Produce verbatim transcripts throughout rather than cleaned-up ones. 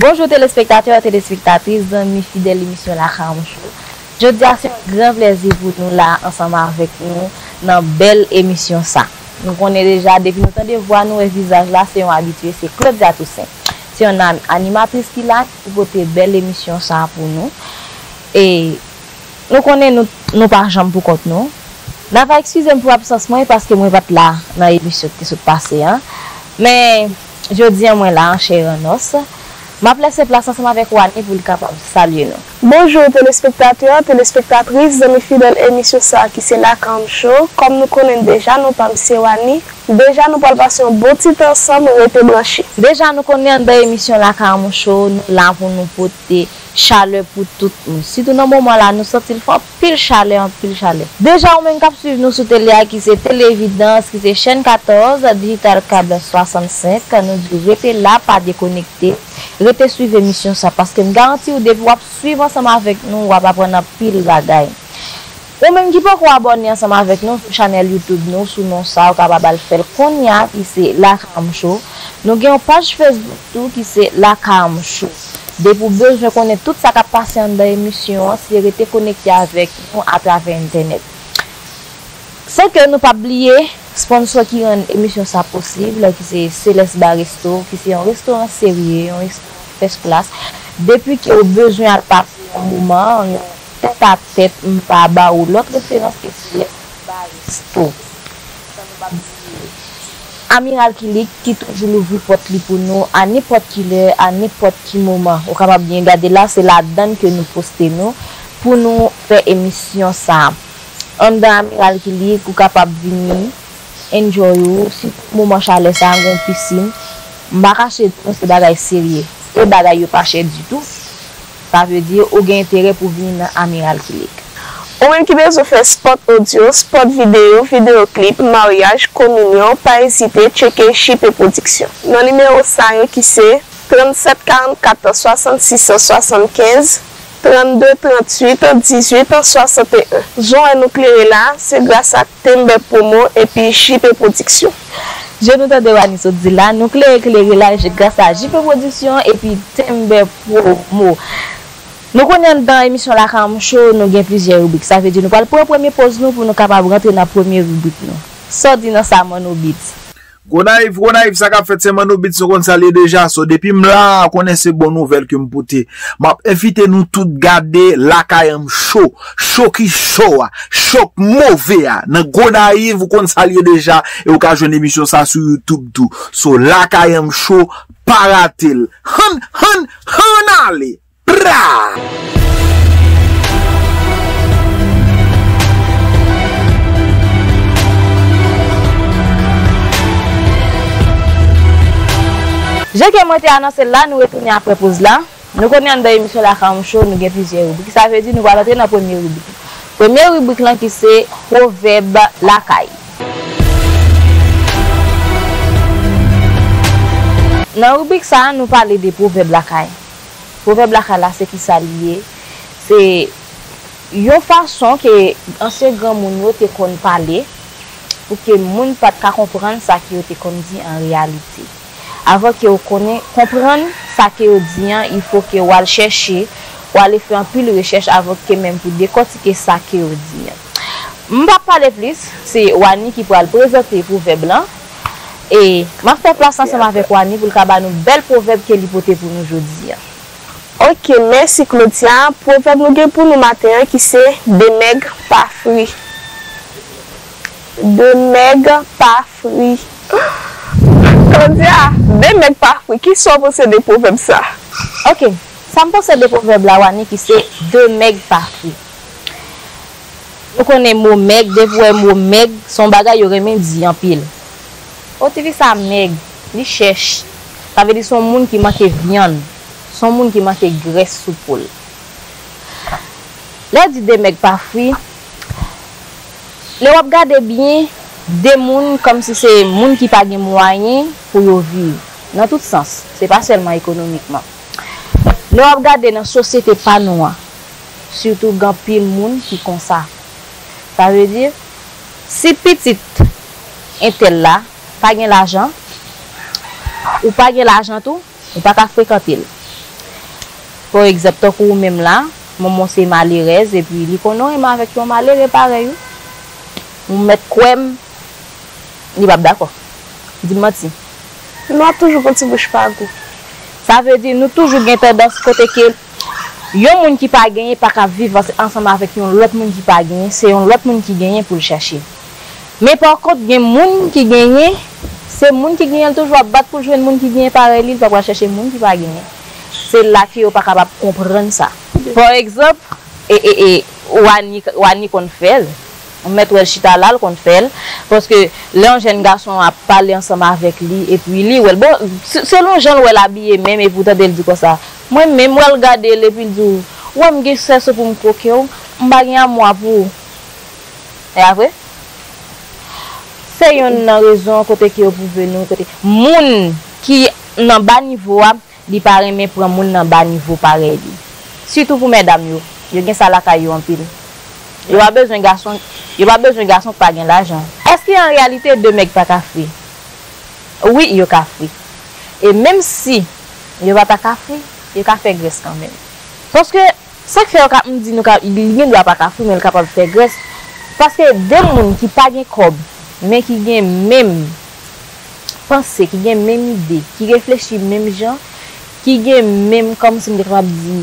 Bonjou telespektatè, telespektatris, zanmi fidèl emisyon Lakay Anm Show. Jodi a se yon gran plèzi pou nou la ansanm avèk nou nan bèl emisyon sa. Nou konnen deja, depi nou tande vwa nou, wè vizaj la, se yon abitye, se Claudia Toussaint. Se yon an-, animatris ki la, ki pote bèl emisyon sa pou nou. E nou konnen nou, nou pa janm pou kont nou. N a va eskize m pou absans mwen, paske mwen pa t la nan emisyon ki te sot pase an. Men, jodi a, mwen la, an chè e an os. M ap lese plas ansanm avèk Wani pou l kapab salye nou. Bonjou, telespektatè, telespektatris, zanmi fidèl emisyon sa a ki se Lakay Anm Show. Kòm nou konnen deja, non pa m se Wani. Deja, nou pral pase yon bon ti tan ansanm, rete branche. Deja, nou konnen anndan emisyon Lakay Anm Show, nou la pou nou pote chalè pou tout moun. Sitou nan moman la, nou santi l fè anpil chalè, anpil chalè. Deja, ou menm k ap swiv nou sou tele a, ki se Televidans, ki se chèn katòz, Digital Cable swasannsenk, nou di w rete la, pa dekonekte, rete swiv emisyon sa, paske m garanti w, depi w ap swiv ansanm avèk nou, w ap aprann anpil bagay. Ou menm ki poko abòne ansanm avèk nou sou chanèl YouTube nou, sou non sa, ou kapab al fè l kounye a, ki se Lakay Anm Show. Nou gen yon paj Facebook tou, ki se Lakay Anm Show. Depi w bezwen konnen tout sa k ap pase anndan emisyon an, se rete konekte avèk nou atravè entènèt. San ke nou p ap bliye sponsò ki rann emisyon sa posib, ki se Celeste Bar Resto, ki se yon restoran serye, yon restoran first class. Depi ke w bezwen al pase yon moman, yon tèt a tèt, m pa ba ou lòt referans ke Celeste Bar Resto. San nou p ap bliye Amiral Kilik ki toujou louvri pòt li pou nou a nenpòt ki lè, a nenpòt ki moman. Ou kapab byen gade la, se ladann ke nou poste nou pou nou fè emisyon sa a. Anndan Amiral Kilik, ou kapab vini enjoy ou, sitou moman chalè sa a, gen yon pisin. M pa kache di nou se bagay serye. Se bagay yo pa chè ditou. Sa vle di ou gen enterè pou vini nan Amiral Kilik. Ou menm ki bezwen fè spot odyo, spot videyo, videyo klip, maryaj, kominyon, pa ezite tcheke J P Pwodiksyon nan nimewo sa yo ki se trannsèt karannkat swasannsis swasannkenz, trannde tranntuit dizuit swasanteyen. Jan w wè nou klere la, se gras ak Tenbè Pwomo epi J P Pwodiksyon. Jan nou tande Wani sot di la, nou klere klere la, se gras a J P Pwodiksyon epi Tenbè Pwomo. Nou konnen anndan emisyon Lakay Anm Show, nou gen plizyè ribrik. Sa vle di nou pral pran premye poz nou pou nou kapab rantre nan premye ribrik nou. Sa w di nan sa, Manno Beats? Gonayiv, Gonayiv, sa k ap fèt, se Manno Beats, nou konn sa l ye deja. So, depi m la, konnen se bon nouvèl ke m pote. M ap envite nou tout gade Lakay Anm Show. Show ki cho a, show k move a. Nan Gonayiv, ou konn sa l ye deja. E ou ka jwenn emisyon sa sou YouTube tou. So, Lakay Anm Show, pa rate l. Hann, hann, hann ale! Pra! Jan ke mwen te anonse l la, nou retounen apre poz la. Nou konnen anndan emisyon Lakay Anm Show, nou gen plizyè ribrik. Sa vle di nou pral antre nan premye ribrik. Premye ribrik lan ki se pwovèb lakay. Nan ribrik sa a, nou pale de pwovèb lakay. Pwovèb lakay la, se kisa li ye? Se yon fason ke ansyen granmoun yo te konn pale pou ke moun pa t ka konprann sa ke yo te konn di an reyalite. Avan ke w konnen, konprann sa ke yo di an, il fo ke w al chèche, w ale fè anpil rechèch avan ke menm pou dekòtike sa ke yo di an. M p ap pale plis, se Wani ki pral prezante pwovèb lan. E m ap fè plas ansanm avèk Wani pou l ka ba nou bèl pwovèb ke li pote pou nou jodi a. Ok, mèsi Claudia. Pwovèb nou gen pou nou maten an ki se de mèg pa fri. De mèg pa fri. Claudia, de mèg pa fri. Kisa w panse de pwovèb sa? Ok, sa m panse de pwovèb la, Wani, ki se de mèg pa fri. Nou konnen mo mèg, depi w wè mo mèg, se yon bagay yo renmen di anpil. O, tifi sa mèg, li chèch. Sa vle di se yon moun ki manke vyann, se yon moun ki manke grès sou po l. Lè yo di de mèg pa fri, lè w ap gade byen, de moun kòmsi se moun ki pa gen mwayen pou yo viv, nan tout sans, se pa sèlman ekonomikman. Lè w ap gade nan sosyete pa nou an, sitou gen anpil moun ki konsa. Sa vle di, si pitit entèl la pa gen lajan, ou pa gen lajan tou, ou pa ka frekante l. Pa egzanp, tankou ou menm la, manman w se malerèz, epi li konnen w renmen avèk yon malere parèy ou. Ou mèt kwè m, li p ap dakò. Di m manti. Nou ap toujou gon ti bouch pa gou. Sa vle di, nou toujou gen tandans kote ke yon moun ki pa genyen pa ka viv ans-, ansanm avèk yon lòt moun ki pa genyen, se yon lòt moun ki genyen pou l chèche. Men pa kont, gen moun ki genyen, se moun ki genyen l toujou ap bat pou l jwenn moun ki genyen parèy li, l pa pral chèche moun ki pa genyen. Se la ke yo pa kapab konprann sa. Pa egzanp, e, e, e, Wani, Wani konn fè l. Ou mèt wè l chita la, l konn fè l. Paske lè yon jèn gason ap pale ansanm avèk li, epi li wè l. Bon, se-, selon jan l wè l abiye menm, epi w tande l di konsa, mwen menm, wè l gade l, epi l di w, w wè m gen sèso pou m kwoke w, m pa gen amwa pou ou. E a vre? Se youn nan rezon kote ke yo pwouve nou, kote moun ki nan ba nivo a, li pa renmen pran moun nan ba nivo parèy li. Sitou pou medam yo, yo gen sa lakay yo anpil. Yo pa bezwen gason, yo pa bezwen gason k pa gen lajan. Èske an reyalite de mèg pa ka fri? Wi, yo ka fri. E menm si yo pa ta ka fri, yo ka fè grès kanmenm. Paske sa k fè yo ka, m di nou ka, li gen dwa pa ka fri, men l kapab fè grès. Paske de moun ki pa gen kòb, men ki gen menm panse, ki gen menm ide, ki reflechi menm jan, ki gen menm, kòmsi m te kapab di,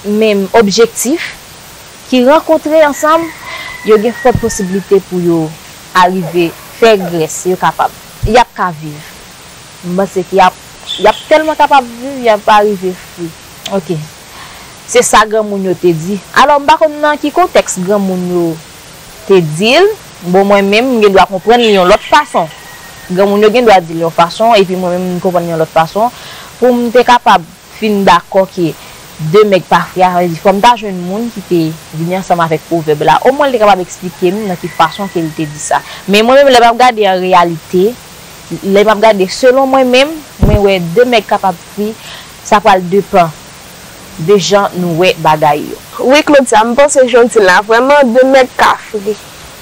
menm objektif, ki rankontre ansanm, yo gen fòt posiblite pou yo arive fè grès, yo kapab. Y ap ka viv. M panse ke y ap, y ap tèlman kapab viv, y ap arive fri. Ok. Se sa granmoun yo te di. Alò, m pa konn nan ki kontèks granmoun yo te di l. Bon, mwen menm, m gen dwa konprann li yon lòt fason. Granmoun yo gen dwa di l yon fason, epi mwen menm, m konprann li yon lòt fason. Pou m te kapab fin dakò ke de mèg pa fri a, sa vle di fò m ta jwenn moun ki te vini ansanm avèk pwovèb la. Omwen, l te kapab eksplike m nan ki fason ke l te di sa. Men mwen menm, lè m ap gade an reyalite, lè m ap gade selon mwen menm, mwen wè de mèg kapab fri, sa pral depann de jan nou wè bagay yo. Wi, Claudia, m panse jan w di l la, vrèman, de mèg ka fri.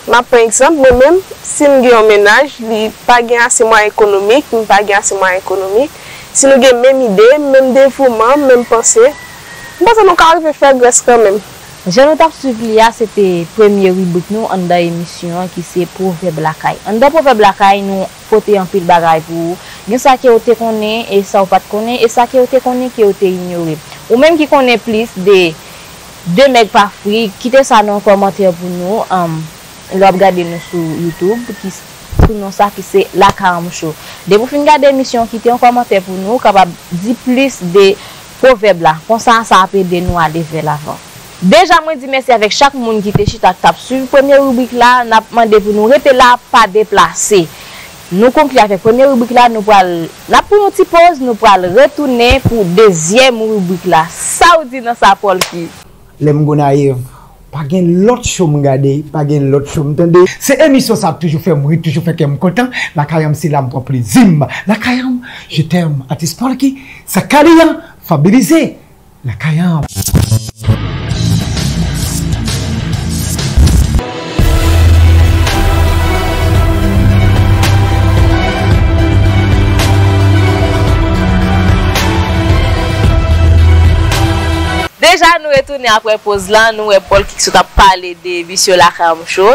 M ap pran egzanp, mwen menm, si m gen yon mennaj, li pa gen ase mwayen ekonomik, m pa gen ase mwayen ekonomik, si nou gen menm ide, menm devouman, menm panse, m panse nou ka rive fè grès kanmenm. Jan nou t ap swiv li a, se te premye ribrik nou anndan emisyon an ki se Pwovèb Lakay. Anndan Pwovèb Lakay, nou pote anpil bagay pou ou. Gen sa ke w te konnen e sa w pa t konnen, e sa ke w te konnen ke w te inyore. Ou menm ki konnen plis de de mèg pa fri, kite sa nan yon kòmantè pou nou, um, lè w ap gade nou sou YouTube, ki s-, sou non sa ki se Lakaranm Show. Depi w fin gade emisyon, kite yon kòmantè pou nou, w kapab di plis de pwovèb la. Konsa, sa ap ede nou ale vè lavan. Deja, mwen di mèsi avèk chak moun ki te chita k t ap swiv premye ribrik la. N ap mande pou nou rete la, pa deplase. Nou konkli avèk premye ribrik la, nou pral, n ap pran yon ti poz, nou pral retounen pou dezyèm ribrik la. Sa w di nan sa, Polky? Lè m Gonayiv, pa gen lòt show m gade, pa gen lòt show m tande. Se emisyon sa ap toujou fè m ri, toujou fè kè m kontan. Lakayanm se la m pran plezi m. Lakayanm, je t'aime, atis Polky, sa k ale an, fabilize. Lakayanm. Deja, nou retounen apre poz lan, nou wè Polky ki sot ap pale de emisyon Lakayanm Show.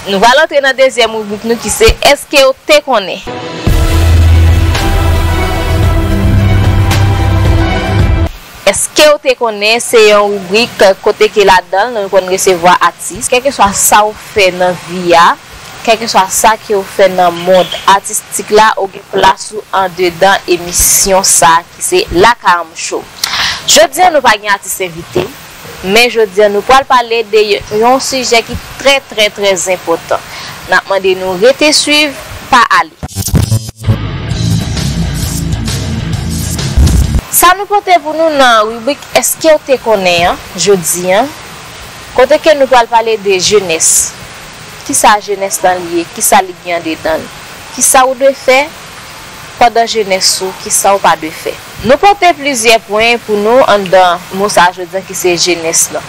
Nou pral antre nan dezyèm ribrik nou ki se Èske w te konnen? Èske w te konnen se yon ribrik kote ke ladan l nou konn resevwa atis, kèlkeswa sa w fè nan vi a, kèlkeswa sa ke w fè nan mond atistik la, ou gen plas ou andedan emisyon sa a ki se Lakayanm Show. Jodi a nou pa gen atis envite, men jodi a nou pral pale de y-, yon sijè ki trè, trè, trè enpòtan. N ap mande nou rete swiv, pa ale. Sa nou pote pou nou nan ribrik Èske w te konnen an, jodi an, kote ke nou pral pale de jenès. Kisa jenès lan li ye? Kisa li gen andedan l? Kisa w dwe fè pandan jenès ou? Kisa w pa dwe fè? Nou pote plizyè pwen pou nou anndan mo sa a jodi an ki se jenès lan.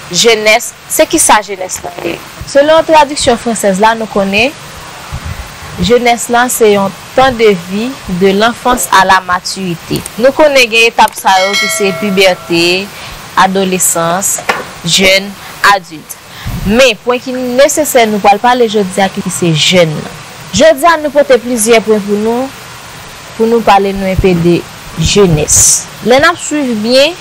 Jenès, se kisa jenès lan ye? Selon tradiksyon fransèz la, nou konnen Jenès lan se yon tan de vi de l'enfance à la maturité. Nou konnen gen etap sa yo ki se pibète, adolesans, jèn, adilt. Men, pwen ki nesesè nou pral pale jodi a ki se jèn nan. Jodi a nou pote plizyè pwen pou nou, pou nou pale nou enpe de jenès. Lè n ap swiv byen,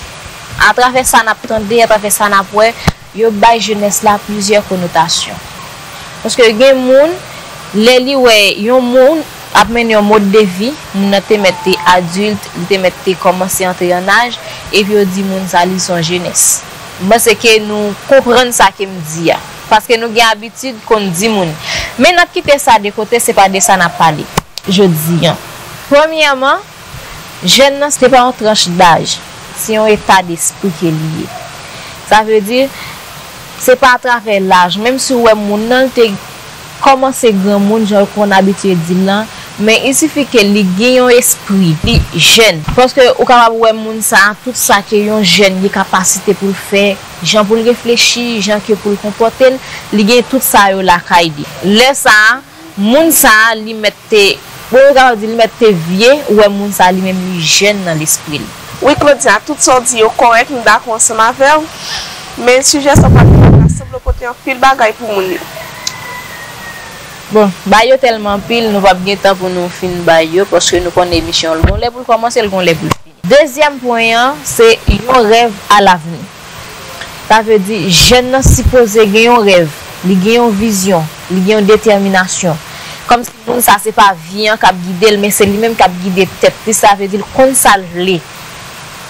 atravè sa n ap tande, atravè sa n ap wè, yo bay jenès la plizyè konotasyon. Paske gen moun, lè li wè yon moun ap mennen yon mòd de vi, moun nan te mèt te adilt, li te mèt te kòmanse antre an aj, epi yo di moun sa li se yon jenès. M panse ke nou konprann sa ke m di a, paske nou gen abitid konn di moun. Men n ap kite sa de kote, se pa de sa n ap pale jodi a. Premyèman, jèn nan se pa yon tranch daj, se yon eta despri ke li ye. Sa vle di, se pa atravè laj, menm si w wè moun nan te kòmanse granmoun, jan yo konn abitye di l lan, men il sifi ke li gen yon espri, li jèn. Paske ou kapab wè moun sa a, tout sa ke yon jèn gen kapasite pou l fè, jan pou l reflechi, jan ke pou l konpòte l, li gen tout sa yo lakay li. Lè sa a, moun sa a, li mèt te, bon, yo kapab di li mèt te vye, ou wè moun sa a, li menm li jèn nan lespri l. Wi, Claudia, tout sa w di yo kòrèk, m dakò ansanm avè w. Men sijè sa w pral trete la sanble pote anpil bagay pou moun yo. Bon, bagay yo tèlman anpil, nou p ap gen tan pou nou fin bay yo, paske nou konnen emisyon an, l gon lè pou l kòmanse, l gon lè pou l fini. Dezyèm pwen an, se yon rèv a lavni. Sa vle di, jèn nan sipoze gen yon rèv, li gen yon vizyon, li gen yon detèminasyon. Kòmsi moun sa se pa vi an k ap gide l, men se li menm k ap gide tèt li, sa vle di l konn sa l vle.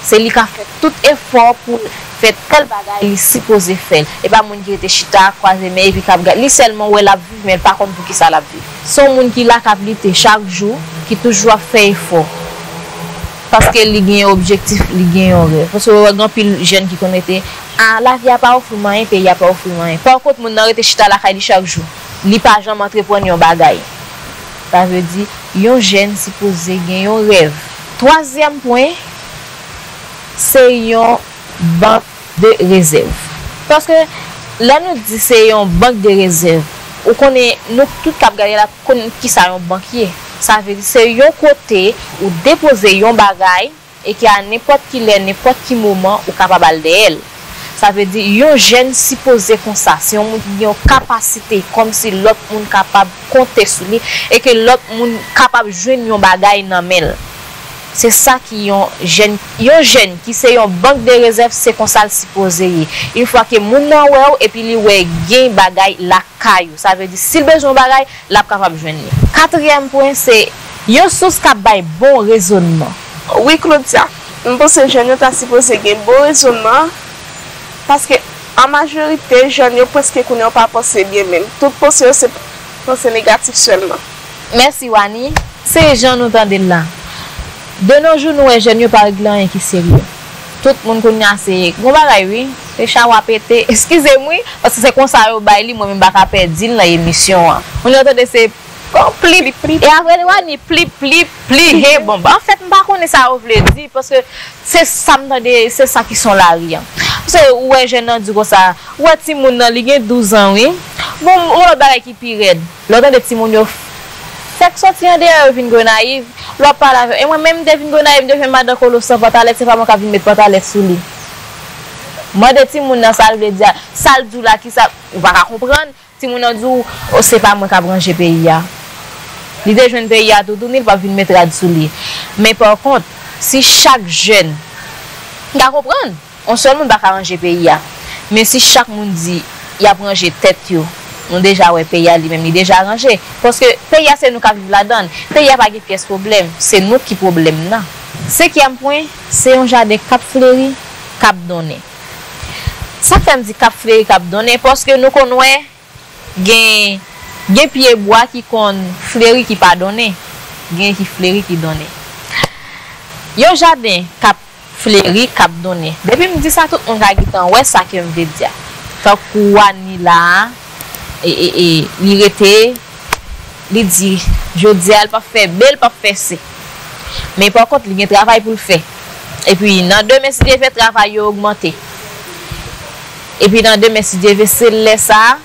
Se li k ap fè tout efò pou l fè tèl bagay li sipoze fè l. E pa moun ki rete chita, kwaze men epi k ap gade. Li sèlman wè l ap viv, men l pa konn poukisa l ap viv. Se yon moun ki la k ap lite chak jou, ki toujou ap fè efò. Paske li gen yon objektif, li gen yon rèv. Paske w wè gen anpil jèn ki konn rete, a, lavi a pa ofri m anyen, peyi a pa ofri m anyen. Pakont, moun nan rete chita lakay li chak jou. Li pa janm antreprann yon bagay. Sa vle di, yon jèn sipoze gen yon rèv. Twazyèm pwen, se yon bank de rezèv. Paske lè nou di se yon bank de rezèv, ou konnen nou tout k ap gade la konn kisa yon bank ye. Sa vle di se yon kote ou depoze yon bagay e ke a nenpòt ki lè, nenpòt ki moman, ou kapab al dèyè l. Sa vle di yon jèn sipoze konsa, se yon moun ki gen yon kapasite, kòmsi lòt moun kapab konte sou li e ke lòt moun kapab jwenn yon bagay nan men l. Se sa ki yon jèn, yon jèn ki se yon bank de rezèv, se konsa l sipoze ye. Yon fwa ke moun nan wè w epi li wè gen bagay lakay ou, sa vle di si l bezwen yon bagay, l ap kapab jwenn li. Katriyèm pwen, se yon sous k ap bay bon rezònman. Wi, Claudia, m panse jèn yo ta sipoze gen bon rezònman, paske an majorite, jèn yo prèske kounye a yo pa panse byen menm. Tout panse yo se panse negatif sèlman. Mèsi, Wani. Se jan nou tande l la. De nos jours, nou wè jèn yo pa regle anyen ki serye. Tout moun kounye a se, gon bagay wi, se chawa pete, eskize m wi, paske se konsa yo bay li, mwen menm m pa ka pèdi l nan emisyon an. Moun yo tande se bon, plip, plip, plip. E apre li wè ni plip, plip, plip, he, bon, anfèt, m pa konnen sa yo vle di, paske se sa m tande, se sa ki son lari an. Paske ou wè jèn nan di konsa, ou wè timoun nan, li gen douz an, wi. Bon, yon lòt bagay ki pi rèd, lè w tande timoun yo fèk sòti andeyò, yo vin Gonayiv, lè w ap pale avè yo. E mwen menm, m te vin Gonayiv, m te jwenn madan Kolo san pantalèt, se pa mwen k ap vin met pantalèt sou li. Mande timoun nan sa l vle di a, sa l di w la, kisa, ou pa ka konprann. Timoun nan di w, o, se pa mwen k ap ranje peyi a. Li te jwenn peyi a toutouni, li p ap vin met rad sou li. Men pa kont, si chak jèn, m ka konprann, yon sèl moun pa ka ranje peyi a. Men si chak moun di y ap ranje tèt yo, nou deja wè peyi a li menm li deja ranje. Paske peyi a se nou k ap viv ladan l. Peyi a pa gen pyès pwoblèm, se nou ki pwoblèm nan. Senkyèm pwen, se yon jaden k ap fleri, k ap donnen. Sa k fè m di k ap fleri, k ap donnen, paske nou konn wè gen, gen pye bwa ki konn fleri ki pa donnen, gen ki fleri ki donnen. Yon jaden k ap fleri, k ap donnen. Depi m di sa, tout moun ka gentan wè sa ke m vle di a. Tankou Wani la a, e, e, e, li rete, li di, jodi a, l p ap fè B, l p ap fè C. Men pa kont, li gen travay pou l fè. Epi, nan demen, si Dye vle, travay yo ogmante. Epi, nan demen, si Dye vle, se lè sa a,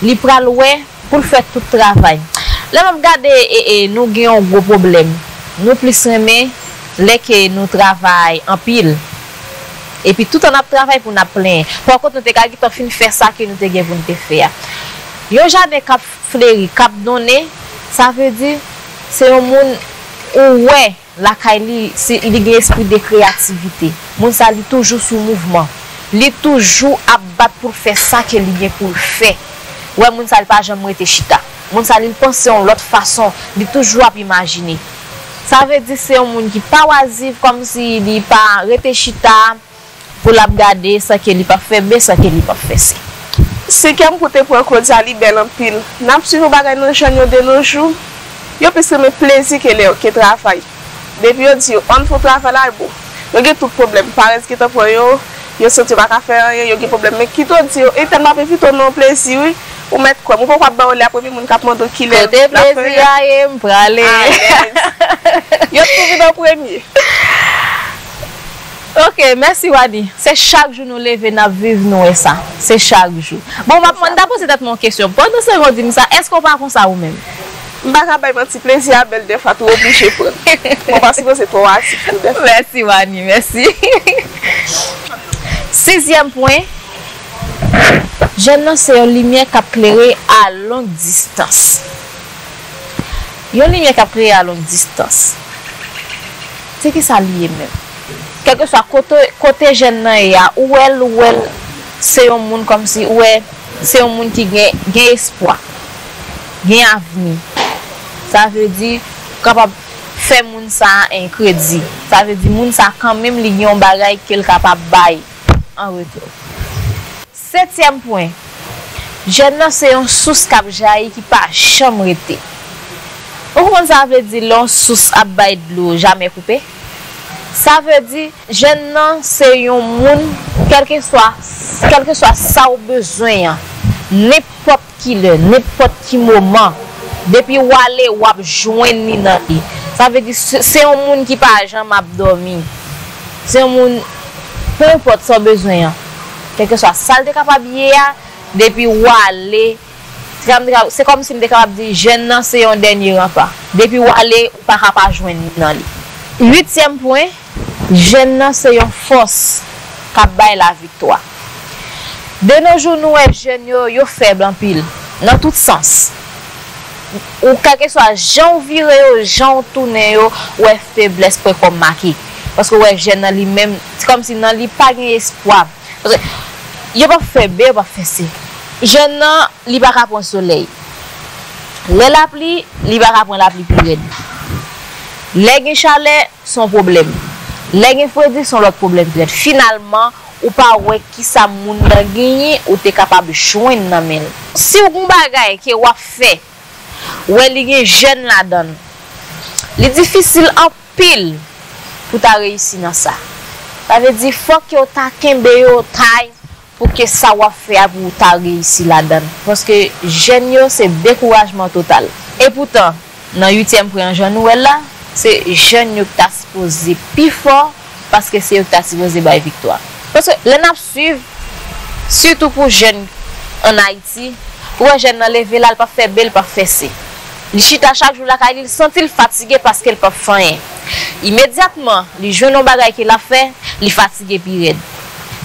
li pral wè pou l fè tout travay. Lè m ap gade, e, e, nou gen yon gwo pwoblèm. Nou plis renmen lè ke nou travay anpil. Epi toutan n ap travay pou n ap plenyen. Pakont, nou te ka gentan fin fè sa ke nou te gen pou n te fè a. Yon jaden k ap fleri, k ap donnen, sa vle di se yon moun ou wè lakay li, si li gen espri de kreyativite. Moun sa, li toujou sou mouvman. Li toujou ap bat pou l fè sa ke li gen pou l fè. Ou wè, moun sa, li pa janm rete chita. Moun sa, li panse yon lòt fason. Li toujou ap imajine. Sa vle di se yon moun ki pa wazif, kòmsi li pa rete chita pou l ap gade sa ke li p ap fè, men sa ke li p ap fè se. Senkyèm kote pwen Claudia, li bèl anpil. N ap swiv yon bagay nan jèn yo de nos jours, yo plis renmen plezi ke lè, ke travay. Depi yo di yo, ann fè travay la, bon. Yo gen tout pwoblèm, parèz gentan pran yo, yo santi yo pa ka fè anyen, yo gen pwoblèm. Men kite w di yo, entèl m ap envite w nan yon plezi, wi. Ou mèt kwè m, ou poko ap ba yo lè a, premye moun k ap mande w kilè l ap fè. Kote plezi a ye, m prale. Alèz. Yo toujou nan premye. Ok, mèsi Wani. Se chak jou nou leve, n ap viv, nou wè sa. Se chak jou. Bon, m ap, m ta poze tèt mwen yon kesyon. Pandan se w di m sa, èske w pa konsa ou menm? M pa ka bay manti, plezi a bèl dèfwa, tou oblije pran. Mwen pa sipoze twò aktif tou dèfwa. Mèsi, Wani, mèsi. Sizyèm pwen, jèn nan se yon limyè k ap klere a long distans. Yon limyè k ap klere a long distans. Se ki sa li ye menm? Kèlkeswa kote, kote jèn nan ye a, ou wè l, ou wè l, se yon moun kòmsi, ou wè, se yon moun ki gen, gen espwa, gen avni. Sa vle di, ou kapab fè moun sa a enkredi. Sa vle di, moun sa a kanmenm, li gen yon bagay ke l kapab bay an retou. Setyèm pwen, jèn nan se yon sous k ap jayi ki pa janm rete. Ou konprann sa vle di lè yon sous ap bay dlo jamè koupe? Sa vle di, jèn nan se yon moun, kèlkeswa, kèlkeswa sa w bezwen an, nenpòt ki lè, nenpòt ki moman, depi w ale, w ap jwenn li nan li. Sa vle di, se, se yon moun ki pa janm ap dòmi. Se yon moun, pe enpòt sa w bezwen an, kèlkeswa sa l te kapab ye a, depi w ale, se kòm, se kòmsi m te kapab di, jèn nan se yon dènye ranpa. Depi w ale, ou pa ka pa jwenn li nan li. Uityèm pwen, jèn nan se yon fòs k ap bay laviktwa. De nos jours, nou wè jèn yo, yo fèb anpil, nan tout sans. Ou kèlkeswa jan w vire yo, jan w tounen yo, ou wè feblès pwen kòm make. Paske ou wè jèn nan li menm, se kòmsi nan li pa gen espwa. Paske yo p ap fè B, yo p ap fè C. Jèn nan, li pa ka pran solèy. Lè lapli, li pa ka pran lapli pi rèd. Lè gen chalè, se yon pwoblèm. Lè gen fredi, se yon lòt pwoblèm pi rèd. Finalman, ou pa wè kisa moun nan genyen, ou te kapab jwenn nan men l. Si w gen yon bagay ke w ap fè, ou wè li gen jèn ladan l, li difisil anpil pou ta reyisi nan sa. Sa vle di, fòk ke w ta kenbe yo tay pou ke sa w ap fè a pou w ta reyisi ladan l. Paske jèn yo, se dekourajman total. Epoutan, nan uityèm pwen an, jan nou wè l la, se jèn yo ki ta sipoze pi fò, paske se yo ki ta sipoze bay viktwa. Paske lè n ap swiv, sitou pou jèn ann Ayiti, ou wè jèn nan leve la, l p ap fè B, l p ap fè C. Li chita chak jou lakay li, li santi l fatige paske l p ap fè anyen. Imedyatman, li jwenn yon bagay ke l ap fè, li fatige pi rèd.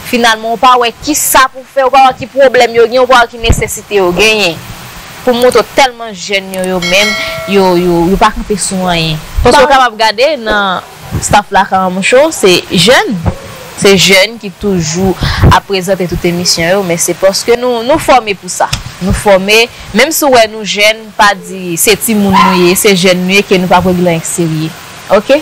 Finalman, ou pa wè kisa pou fè, ou pa wè ki pwoblèm yo gen, ou pa wè ki nesesite yo genyen. Pou montre w tèlman jèn yo, yo menm, yo, yo, yo pa kanpe sou anyen. Paske ou kapab gade nan staff la Karanm Show, se jèn. Se jèn ki toujou ap prezante tout emisyon yo, men se paske nou, nou fòme pou sa. Nou fòme, menm si w wè nou jèn, pa di se timoun nou ye, se jèn nou ye, ke nou p ap regle anyen k serye. Oke?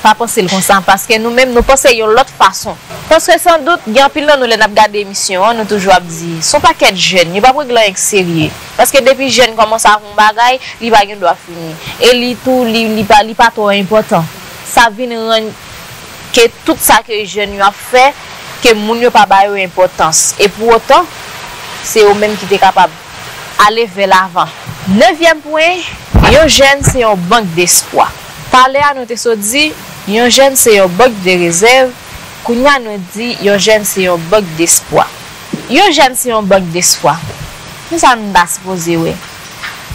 Pa panse l konsa, paske nou menm, nou panse yon lòt fason. Paske sandout, gen anpil nan nou, lè n ap gade emisyon an, nou toujou ap di, se yon pakèt jèn, yo p ap regle anyen k serye. Paske depi jèn kòmanse ak yon bagay, li pa gen dwa fini. E li tou, li, li pa, li pa twò enpòtan. Sa vin rann ke tout sa ke jèn yo ap fè, ke moun yo pa ba yo enpòtans. E pou otan, se yo menm ki te kapab ale vè lavan. Nevyèm pwen, yon jèn se yon bank despwa. Talè a nou te sot di, yon jèn se yon bank de rezèv, kounye a nou di, yon jèn se yon bank despwa. Yon jèn se yon bank despwa. Kisa nou ta sipoze wè?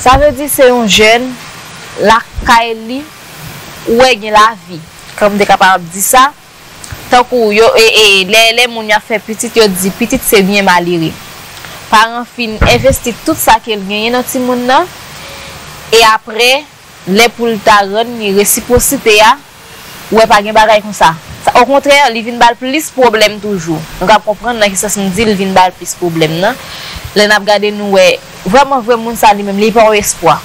Sa vle di se yon jèn lakay li, ou wè gen lavi. Kòm m te kapab di sa, tankou yo, e, e, lè, lè moun y ap fè pitit, yo di pitit se byen malere. Paran fin envesti tout sa ke l genyen nan timoun nan, e apre, lè pou l ta rann li resipwosite a, ou wè pa gen bagay konsa. Sa, okontrè, li vin ba l plis pwoblèm toujou. Nou ka konprann nan ki sans m di l vin ba l plis pwoblèm nan. Lè n ap gade, nou wè, vrèman vre, moun sa li menm, li pa yon espwa.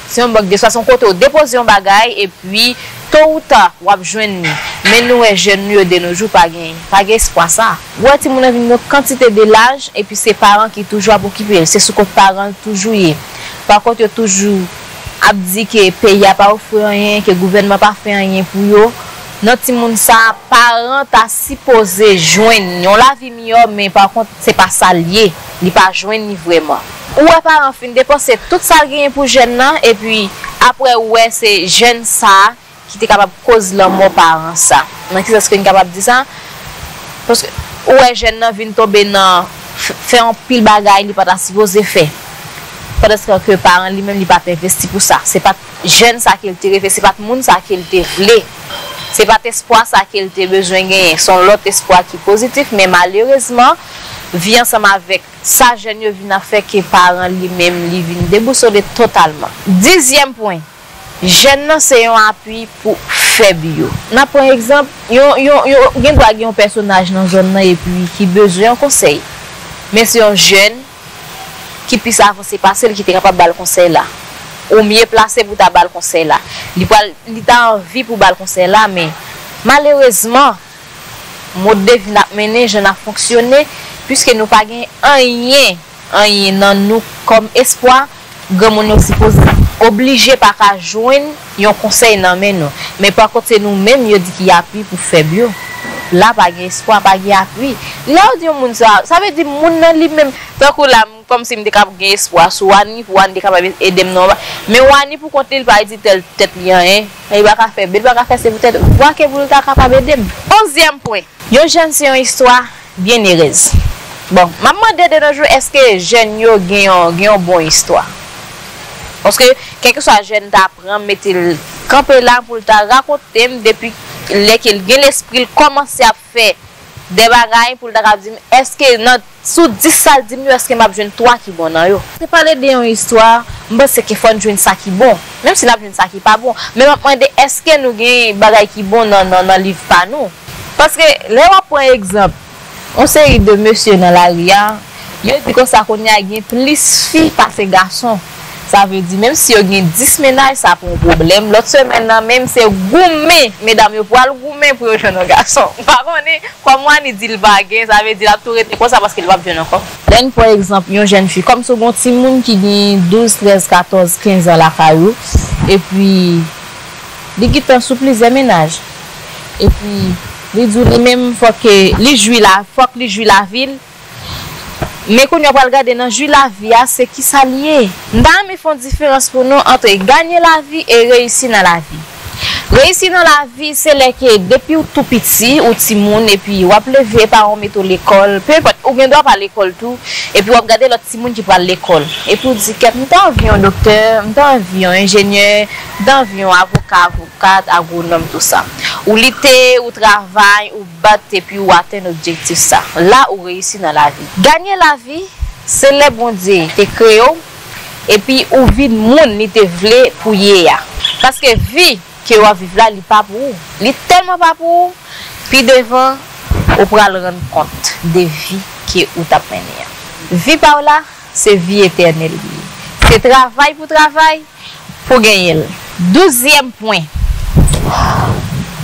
Se yon mank de espwa, se yon kote w depoze yon bagay, epi to ou ta, w ap jwenn li. Men nou wè jèn nou yo de nos jours pa gen, pa gen espwa sa. Ou wè timoun nan vin yon kantite de laj, epi se paran ki toujou ap okipe l, se sou kont paran l toujou ye. Pa kont yo toujou ap di ke peyi a pa ofri anyen, ke gouvènman pa fè anyen pou yo. Nan timoun sa, paran ta sipoze jwenn yon lavi miyò, men pa kont se pa sa l ye. Li pa jwenn li vrèman. Ou wè paran fin depanse tout sa l genyen pou jèn nan, epi apre ou wè se jèn sa ki te kapab koz lanmò paran sa. Nan ki sans ke n kapab di sa? Paske ou wè jèn nan vin tonbe nan f-, fè anpil bagay li pa ta sipoze fè. Pandanske paran li menm li pa t envesti pou sa. Se pa t jèn sa ke l te reve, se pa t moun sa ke l te vle. Se pa t espwa sa ke l te bezwen genyen. Se yon lòt espwa ki pozitif, men malerezman, vi ansanm avèk sa jèn yo vin ap fè ke paran li menm li vin debousole totalman. Dizyèm pwen, jèn nan se yon apui pou fèb yo. N ap pran egzanp, yon, yon, yon, gen dwa gen yon pèsonaj nan zòn nan epi ki bezwen yon konsèy. Men se yon jèn ki plis avanse pase l ki te kapab ba l konsèy la. Ou mye plase pou ta ba l konsèy la. Li pral, li ta anvi pou ba l konsèy la, men malerezman, mòd de vi n ap mennen, jan n ap fonksyone, piske nou pa gen anyen, anyen nan nou kòm espwa, granmoun yo sipoze oblije pa ka jwenn yon konsèy nan men nou. Men pa kont se nou menm yo di ki apui pou fèb yo. La pa gen espwa, pa gen apui. Lè yo di yon moun sa, sa vle di moun nan li menm, tankou la, m, kòmsi m te kab gen espwa sou Wani, pou Wani te kapab ede m nan yon ba-, men Wani pou kont li, li pa di tèl tèt li anyen. Li pa ka fè byen, li pa ka fè se poutèt ou. Bwake pou l ta kapab ede m. Onzyèm pwen. Yon jèn se yon istwa byenerèz. Bon, m ap mande de nos jours, èske jèn yo gen yon, gen yon bon istwa? Paske, kèlkeswa jèn ta pran, mete l kanpe la pou l ta rakonte m depi lè ke l gen lespri, l kòmanse ap fè de bagay pou l ta ka di m, èske nan, sou dis sa l di m yo, èske m ap jwenn twa ki bon nan yo? Se pale de yon istwa, m panse ke fò n jwenn sa ki bon. Menm si n ap jwenn sa ki pa bon. Men m ap mande, èske nou gen bagay ki bon nan, nan, nan liv pa nou? Paske, lè w ap pran egzanp, yon seri de mesye nan lari a, yo di konsa kounye a gen plis fi pase gason. Sa vle di, menm si yo gen dis mennaj, sa pa yon pwoblèm. Lòt semèn nan, menm se goumen, medam yo pral goumen pou yo jwenn yon gason. M pa konnen, kòm Wani di l pa gen, sa vle di l ap tou rete konsa paske l p ap jwenn ankò. Lè n pran egzanp yon jèn fi, kòmsi w gen yon timoun ki gen douz, trèz, katòz, kenz an lakay ou, epi li gentan sou plizyè mennaj. Epi, li di w li menm fòk ke li jwi la, fòk li jwi lavi l. Men kounye a w pral gade nan jwi lavi a, se kisa l ye. M ta renmen fè yon diferans pou nou ant ganye lavi e reyisi nan lavi. Reyisi nan lavi, se lè ke depi w tou piti, ou timoun, epi w ap leve, paran w mete w lekòl, pe enpòt, ou gen dwa pa lekòl tou, epi w ap gade lòt timoun ki pral lekòl. Epi w di, "Kèt, m ta anvi yon doktè, m ta anvi yon enjenyè, m ta anvi yon avoka, avokat, agwonòm, tou sa." Ou lite, ou travay, ou bat, epi ou atenn objektif sa. La, ou reyisi nan lavi. Ganye lavi, se lè Bondye te kreye w, epi ou vin moun li te vle pou ye a. Paske vi ke w ap viv la, li pa pou ou. Li tèlman pa pou ou, pi devan, ou pral rann kont de vi ke ou t ap mennen an. Vi pa w la, se vi etènèl li ye. Se travay pou travay pou genyen l. Douzyèm pwen,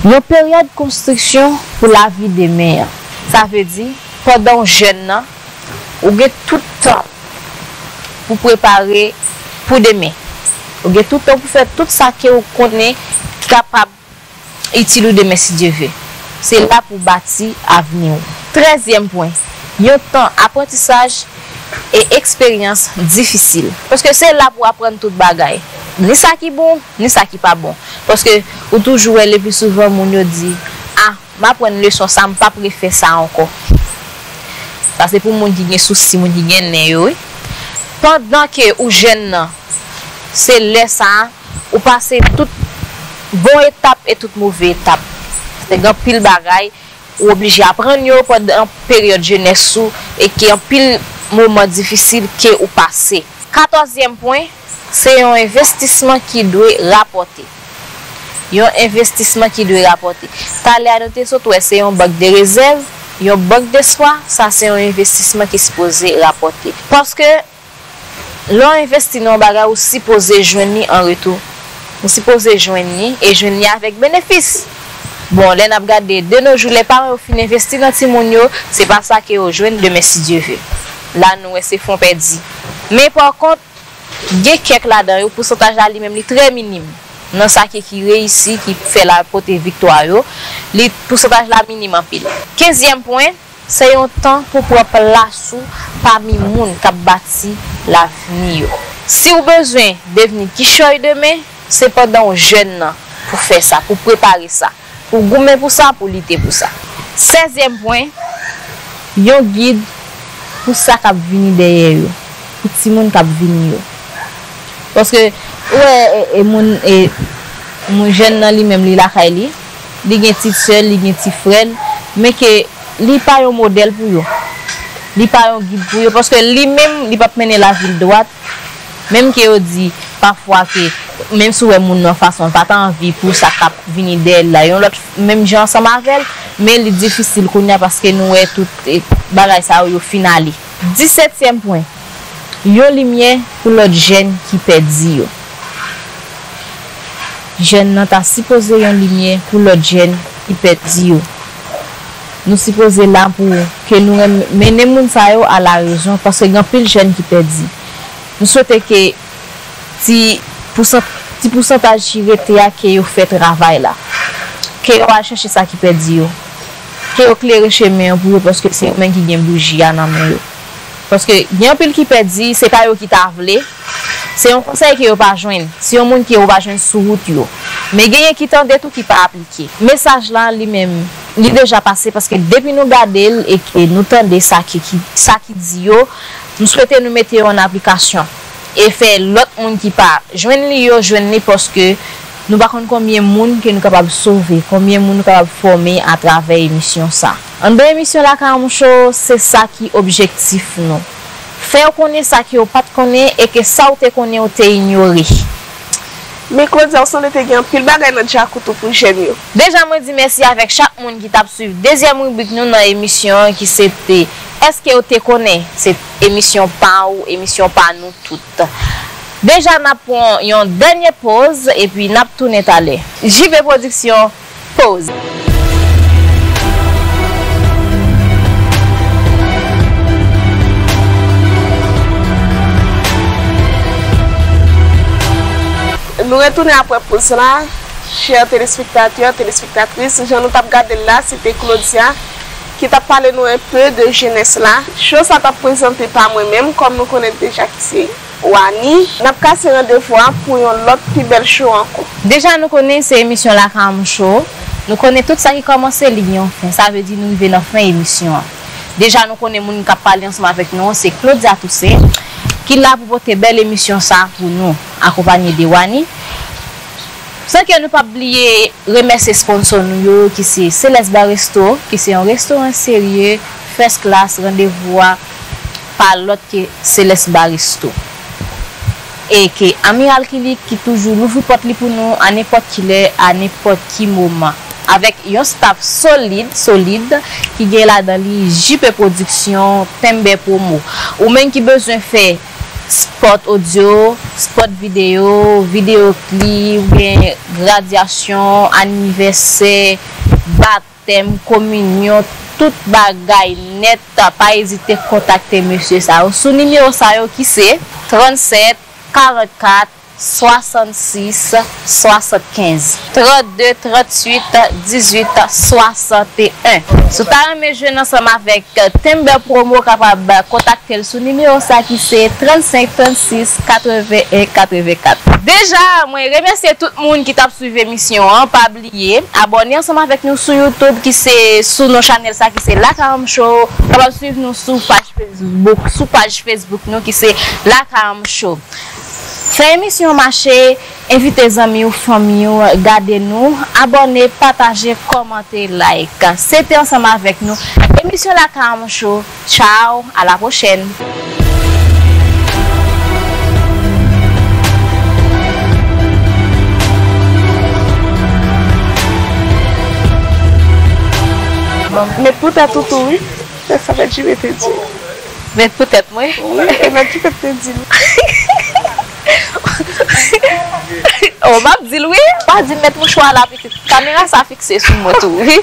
yon peryòd konstriksyon pou lavi demen an. Sa vle di, pandan w jèn nan, ou gen tout tan pou prepare pou demen. Ou gen tout tan pou fè tout sa ke ou konnen ki kapab itil ou demen si Dye ve. Se la pou bati avni w. Trèzyèm pwen, yon tan aprantisaj e eksperyans difisil. Paske se la pou aprann tout bagay. Ni sa ki bon, ni sa ki pa bon. Paske ou toujou wè le pli souvan moun yo di, "Ah, m aprann leson sa, m p ap refè sa ankò." Sa se pou moun ki gen sousi, moun ki gen nen yo, wi. Pandan ke ou jèn nan, Se lè sa a, ou pase tout bon etap e tout move etap. Se gen anpil bagay ou oblije aprann yo pandan peryòd jenès ou e ke anpil moman difisil ke ou pase. Katòzyèm pwen, se yon envestisman ki dwe rapòte. Yon envestisman ki dwe rapòte. Talè a nou te sot wè se yon bank de rezèv, yon bank despwa, sa se yon envestisman ki sipoze rapòte. Paske lè w envesti nan yon bagay, ou sipoze jwenn li an retou. Ou sipoze jwenn li e jwenn li avèk benefis. Bon, lè n ap gade de nos jours, lè paran yo fin envesti nan timoun yo, se pa sa ke yo jwenn demen si Dye ve. La nou wè se fon pèdi. Men pa kont, gen kèk ladan yo, pousantaj la li menm li trè minim nan sa ki, ki reyisi, ki fè la pote viktwa yo, li pousantaj la minim anpil. Kenzyèm pwen, se yon tan pou pran plas ou pami moun k ap bati lavni yo. Si w bezwen devni kichòy demen, se pandan w jèn nan pou fè sa, pou prepare sa, pou goumen pou sa, pou lite pou sa. Sèzyèm pwen, yon gid pou sa k ap vini dèyè yo, pou timoun k ap vini yo. Paske, ou wè, e, e moun, e, moun jèn nan li menm, li lakay li, li gen ti sè l, li gen ti frè l, men ke li pa yon modèl pou yo. Li pa yon gid pou yo, paske li menm, li p ap mennen lavi l dwat. Menm ke yo di, pafwa ke, menm si w wè moun nan fason l pa t anvi pou sa k ap vini dèyè l la, yon lòt, menm jan ansanm avè l, men li difisil kounye a paske nou wè tout, e, bagay sa yo, yo fin ale. Disètyèm pwen, yon limyè pou lòt jèn ki pèdi yo. Jèn nan ta sipoze yon limyè pou lòt jèn ki pèdi yo. Nou sipoze la pou ke nou renm-, mennen moun sa yo a la rezon, paske gen anpil jèn ki pèdi. Nou swete ke ti pousan-, ti pousantaj ki rete a, ke yo fè travay la. Ke yo al chèche sa ki pèdi yo. Ke yo klere chemen an pou yo, paske se yo menm ki gen bouji a nan men yo. Paske gen anpil ki pèdi, se pa yo ki ta vle. Se yon konsèy ke yo pa jwenn. Se yon moun ke yo pa jwenn sou wout yo. Men genyen ki tande tou ki pa aplike. Mesaj la, li menm, li deja pase, paske depi nou gade l e ke nou tande sa ki, ki, sa ki di yo, m swete nou mete yo an aplikasyon. E fè lòt moun ki pa jwenn li yo jwenn li, paske nou pa konn konbyen moun ke nou kapab sove, konbyen moun nou kapab fòme atravè emisyon sa. Anndan emisyon Lakay Ann Show, se sa ki objektif nou. Fè yo konnen sa ke yo pa t konnen e ke sa w te konnen ou te inyore. Men Claudia, ou sanble te gen anpil bagay nan djakout ou pou jèn yo. Deja mwen di mèsi avèk chak moun ki t ap swiv dezyèm ribrik nou nan emisyon an ki se te Èske w te konnen? Se emisyon pa w, emisyon pa nou tout. Deja n ap pran yon dènye poz epi n ap tounen talè. J P Production, poz. Nou retounen apre poz la. Chè telespektatè, telespektatris, jan nou t ap gade l la, se te Claudia ki t ap pale nou enpe de jenès la. Show sa t ap prezante pa mwen menm, kòm nou konnen deja ki se Wani. N ap kase randevou a pou yon lòt pi bèl show ankò. Deja nou konnen se emisyon Lakay Ann Show. Nou konnen tout sa ki kòmanse, li gen yon fen. Sa vle di nou rive nan fen emisyon an. Deja nou konnen moun k ap pale ansanm avèk nou an se Claudia Toussaint, ki la pou pote bèl emisyon sa pou nou, akonpanye de Wani. San ke nou p ap bliye remèsye sponsò nou yo, ki se Celeste Bar Resto, ki se yon restoran serye, first class, randevou a pa lòt ke Celeste Bar Resto. E ke Amiral Kilik ki toujou louvri pòt li pou nou a nenpòt ki lè, a nenpòt ki moman. Avèk yon staff solid, solid, ki gen ladan li J P Production, Tembe Promo. Ou menm ki bezwen fè spot audio, spot video, video clip, oubyen gradyasyon, anivèsè, batèm, kominyon, tout bagay nèt, pa ezite kontakte mesye sa yo sou nimewo sa yo ki se trannsèt, karannkat, swasannsis, swasannkenz, trannde, tranntuit, dizuit, swasanteyen. Si w ta renmen jwenn ansanm avèk Tembe Promo, kapab kontakte l sou nimewo sa ki se trannsenk, trannsis, katreven, katrevenkat. Deja, mwen remèsye tout moun ki t ap swiv emisyon an. Pa bliye, abòne ansanm avèk nou sou YouTube, ki se sou non chanèl sa ki se Lakay Ann Show. Kapab swiv nou sou paj Facebook, sou paj Facebook nou ki se Lakay Ann Show. Fè emisyon mache, envite zanmi w, fanmi w, gade nou, abòne, pataje, kòmante, like. Se te ansanm avèk nou, emisyon Lakay Armand Show. Tchao, à la prochaine. Bon, met pou tèt ou tou, wi. Sa Mèt Jimmy te di. Met pou tèt mwen. Wi, e Mèt Jimmy te di. Oh, m ap di l wi. Pa di m met mouchwa la pitit. Kamera sa fikse sou mwen tou, wi.